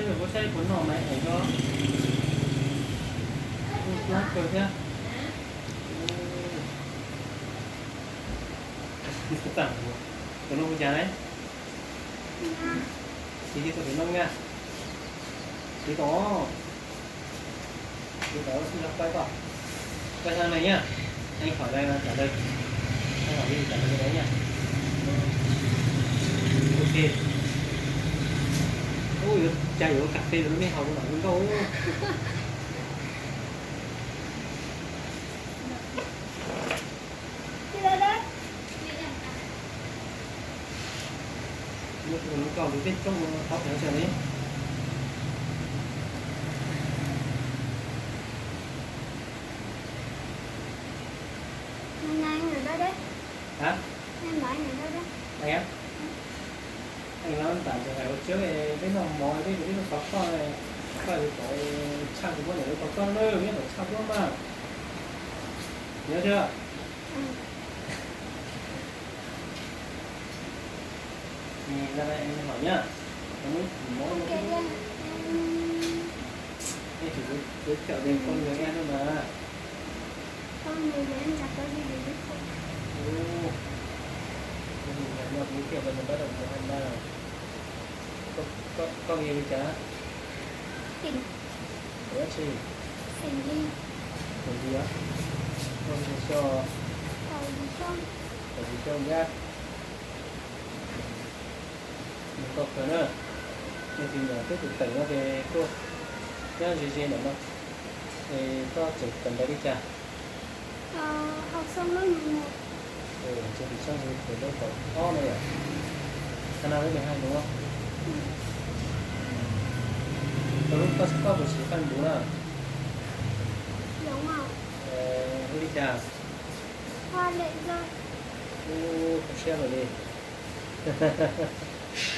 Kuv saib puas noj mas es ko. Ub, tuab kawg thiab. Tus no hu cas ne? Tsis tau tus no nga. Tsis tau. Tsis tau, tsis tau, pab koj. Koj xyov ne nyaj. Ib qhov lawv no, cov lawv, ib qhov li cov lawv no nyaj. Ok. Ub, yuav cas yuav ua kas fes rau nej haus rau nram zoo nkauj. Zoo nkauj tus teb roob no qhov pem tsev ne. Hab, no ntam ntawm hais ua tsaug, peb noj mov peb yuav ib lub tov koj, koj yuav kom tshaj kuv muab niam lub tov koj na, nyob kom tshaj duab mas. Nyob thiab. Hom nyab, nej tsum giới thiệu về con người em thôi mà. Ồ, con người này nó giới thiệu về mình bắt đầu từ hai ba rồi. Con, con, con người chả? Tỉnh. Ủa gì? Tỉnh gì? Tỉnh gì á? Con người cho. Tỉnh gì không? Tỉnh gì không nhá? Nws tau kawg na. Yog tias nyob twb tus teem no ces tuaj nyob ze ze ntawm no, es koj tseem kawm ntawv li cas? Tseem tim sab ntawd kawm ntawv kaum ob no yom? Khana lub me hais lus. Koj lub, koj, koj puas siv faj ntuv na? Hu li cas? Ub, kho siab lawm li.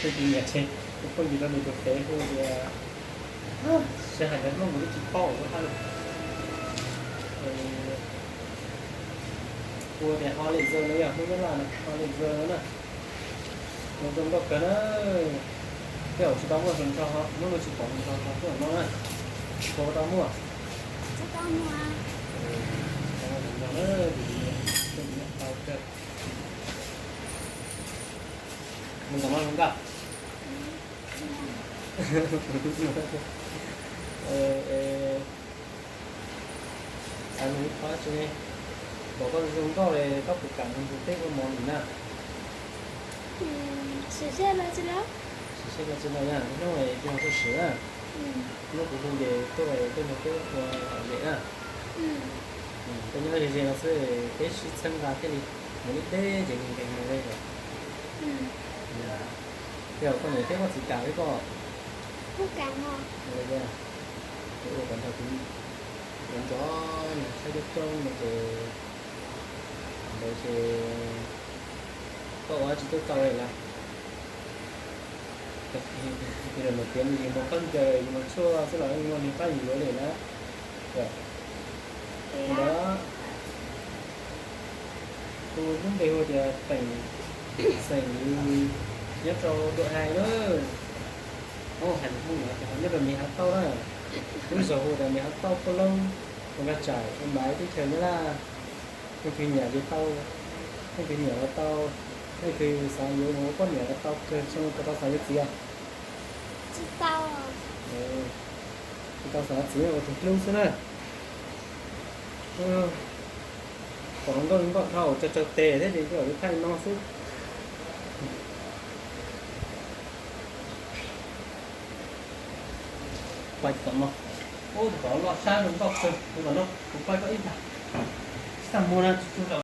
Tus niam ces tus phooj ywg rau nws tus fev hu tias, sawv hais ntawv Hmoob kuv twb tsis paub ua hais lus. Hu tias hoa lệ dơm no yog Hmoob Nyab Laj no, hoa lệ dơm no na. Nws zoo nkauj kawg na. Tej zaum tsis tau muaj zoo nrho, hnub no tsis pom zoo nrho, thaum hnub no na, puas tau muaj? Tsis tau muaj zoo nrho na, tus niam tau kawg. Mus tom no zoo nkauj. Xav nug ib qho tsi ne, pom koj zoo nkauj li koj puas kam mus ntug teb ua mov lim na? Sim siab los tsis los, hnub no yog tuaj sim na. Hnub kuv hu ces tuaj, tuaj nrog peb ua yem na. Koj nyob ze ze no xwb, peb sib txheeb nqa thiaj li mus li deb ces nkees nkees mus li lawm. Yog koj niam thiab koj txiv kam li koj? Ua kom nrog kuv nrov nrov nws saib coob coob no ces, ntawd ces koj ua dab tsi twb tau li lawm. Nws tias nws yuav mus qhab ncaws, yuav mus tshuaj xwb los yuav mus nws pab yuav li na. Tus ntawd, tus lub npe hu tias Teem, xeem Lis, nyob rau Dua Hais na. Hais lus Hmoob no nyob rau Mes Hav Tauj na. Lub zos hu tias Mes Hav Tauj, Paj Loob, Paj Nqa Tsaim, Paj Npaiv, teb chaws Nyab Laj. Leej twg nyiam ces tau, leej twg nyiam los tau, leej twg xav yuav mus ua poj niam los tau kawg, tsis tau xav yuav txiv os. Tsis tau, tsis tau xav yuav txiv, ua tus hlub xwb na. Pom nkauj nkauj dhau, tsawg tsawg tes thiab ces yuav thaij no xwb. Pais tom no, ub, tom loj sab zoo nkauj kawg, tus tom no kuv pais koj ib tag. Tsis tag muag na, tsis tug lawm.